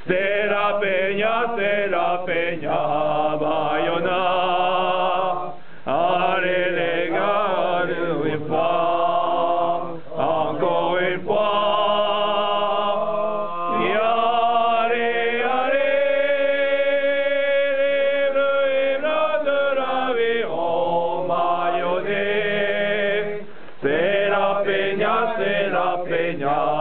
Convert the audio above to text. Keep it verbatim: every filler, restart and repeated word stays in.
C'est la peña, c'est la peña, Baiona. Allez les gars, une fois, encore une fois. Et allez, allez, les bleus et blancs de l'aviron bayonnais. C'est la peña, c'est la peña.